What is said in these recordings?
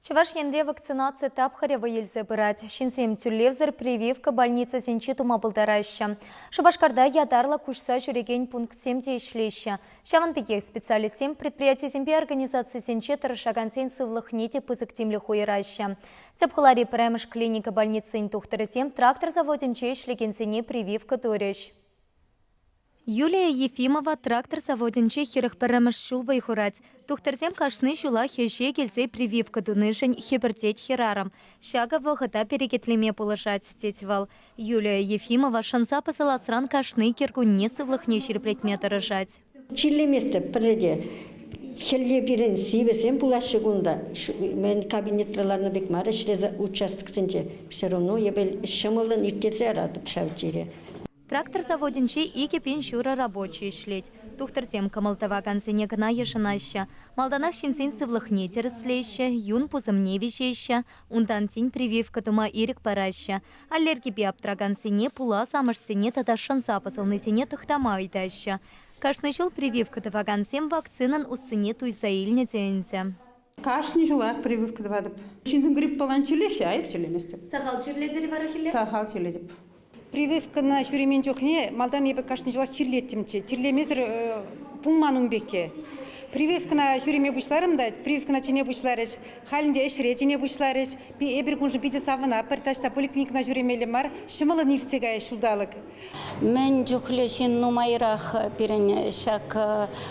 Чӑваш Енре вакцинаци тапхӑрӗ вӑй илсе пырать. Ҫынсем тӳлевсӗр прививка больницӑсенче тума пултараҫҫӗ. Шупашкарта ятарлӑ куҫса ҫӳрекен пунктсем те ӗҫлеҫҫӗ. Ҫавӑн пекех специалистсем предприятисемпе организацисенче тӑрӑшакансен сывлӑхне те пысӑк тимлӗх уйӑраҫҫӗ. Тӗп хулари пӗрремӗш клиника больницин тухтӑрӗсем трактор заводӗнче ӗҫлекенсене прививка турӗҫ. Юлия Ефимова трактор заводӗнче 41-мӗш ҫул вӑй хурать. Тухтӑрсем кашни ҫулах ӗҫе килсе прививка тунишӗн хӗпӗртет хӗрарӑм. Ҫакӑ вӑхӑта перекетлеме пулӑшать, тет вӑл. Юлия Ефимова шӑнса пӑсӑласран кашни кӗркунне сывлӑхне ҫирӗплетме тӑрӑшать. Чирлеместӗп пӗрре те. Хӗлле пирӗн сивӗсем пулаҫҫӗ кунта. Мӗн кабинетра ларнӑ пек мар ӗҫлесе участоксенче. Все равно эпӗ ҫӑмӑллӑн ирттерсе яратӑп ҫав чире. Трактор заводӗнче 2 пин ҫурӑ рабочи ӗҫлет. Тухтӑрсем кӑмӑл тӑвакансене кӑна йышӑнаҫҫӗ. Малтанах ҫынсен сывлӑхне тӗрӗслеҫҫӗ, юн пусӑмне виҫеҫҫӗ, унтан тин прививка тума ирӗк параҫҫӗ. Аллергипе аптӑракансене, пулас амӑшсене тата шӑнса пӑсӑлнисене тӑхтама ыйтаҫҫӗ. Кашни ҫул прививка тӑвакансем вакцинӑн уссине туйса илнӗ те ӗнтӗ. Кашни ҫулах прививка тӑватӑп. Ҫынсем гриппалан чирлеҫҫӗ, а эп чирлеместӗп. Сахал чирлетӗр вара хӗлле? Сахал чирлетӗп. Прививкӑна ҫӳремен чухне малтан эпӗ кашни ҫулах чирлеттӗмччӗ. Чирлемесӗр пулман ун пекки. Прививкӑна ҫӳреме пуҫларӑм та, прививкӑна чӗне пуҫларӗҫ. Халь ӗнтӗ ӗҫре чӗне пуҫларӗҫ. Эпир куншӑн питӗ савӑнатпӑр. Таҫта поликлиникӑна ҫӳремелле мар, ҫӑмӑллӑн иртсе каять ҫулталӑк. Мӗн чухлӗ ҫын нумайрах пирӗн ҫак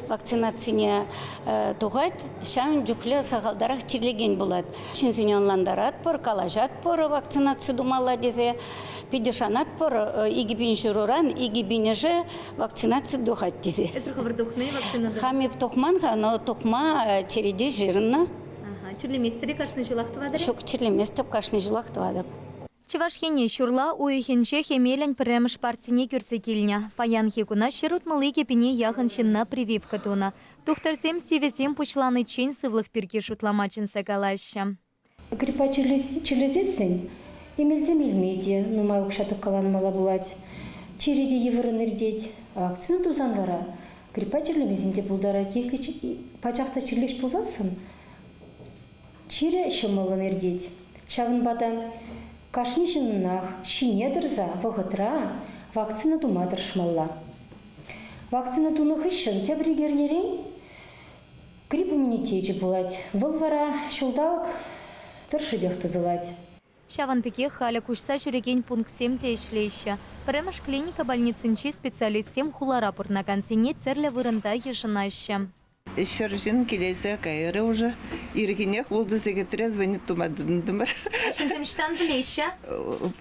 вакцинацине тухать, ҫавӑн чухлӗ сахалтарах чирлекен пулать. Ҫынсене ӑнлантаратпӑр, калаҫатпӑр вакцинаци тумалла тесе. Питӗ шанатпӑр, 2000 ҫурӑран 2000-ӗшӗ вакцинаци тухать тесе. Эсир хӑвӑр тухнӑ-и вакцина? Хам эп тухман-ха, но тухма черете ҫырӑннӑ. Чирлеместӗр-и кашни ҫулах тӑватӑр-и? Ҫук, чирлеместӗп, кашни ҫулах тӑватӑп. Чӑваш Ене ҫурла уйӑхӗнчех эмелӗн пӗрремӗш партине кӳрсе килнӗ. Паянхи куна 162 пине яхӑн ҫынна прививка тунӑ. Тухтӑрсем сивӗсем пуҫланиччен сывлӑх пирки шутлама чӗнсе калаҫҫӗ. Гриппа чирлесессӗн эмелсем илме те нумай укҫа тӑккаланмалла пулать. Чирӗ те йывӑррӑн иртет. Вакцина тусан вара гриппа чирлемесен те пултарать. Если пачах та чирлес пулсассӑн Чирӗ ҫӑмӑллӑн иртет. Ҫавӑнпа та кашни ҫыннах ҫине тӑрса вӑхӑтра вакцина тума тӑрӑшмалла. Вакцина тунӑ хыҫҫӑн тепӗр ик эрнерен грипп иммунитечӗ пулать. Вӑл вара ҫулталӑк тӑршшӗпех тӑсӑлать. Ҫавӑн пекех халӗ куҫса ҫӳрекен пунктсем те ӗҫлеҫҫӗ. Пӗрремӗш клиника больницинчи специалистсем хулара пурӑнакансене тӗрлӗ вырӑнта йышӑнаҫҫӗ. 100 ҫын килесе кайрӗ уже. Ирхинех ултӑ сехетре звонить тума тытӑнтӑмӑр. Ҫынсем ӑҫтан пӗлеҫҫӗ?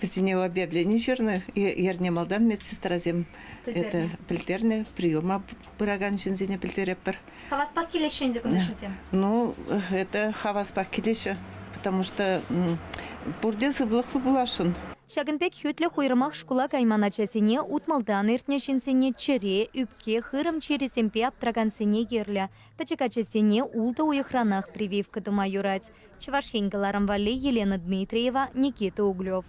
Вӗсене объявлени ҫырнӑ. Эрне малтан медсестрасем это пӗлтернӗ, приема пыракан ҫынсене пӗлтеретпӗр. Хаваспах килеҫҫӗ ӗнтӗ кунта ҫынсем? Ну, это хаваспах килеҫҫӗ, потому что пурте сывлӑхлӑ пуласшӑн. Ҫакӑн пек хӳтлӗх уйрӑмах шкула кайман ачасене, утмӑлтан иртнӗ ҫынсене чӗре, ӳпке, хырӑм чирӗсемпе аптӑракансене кирлӗ. Пӗчӗк ачасене ултӑ уйӑхранах прививка тума юрать. Чӑваш Ен кӑларӑм валли Елена Дмитриева, Никита Углев.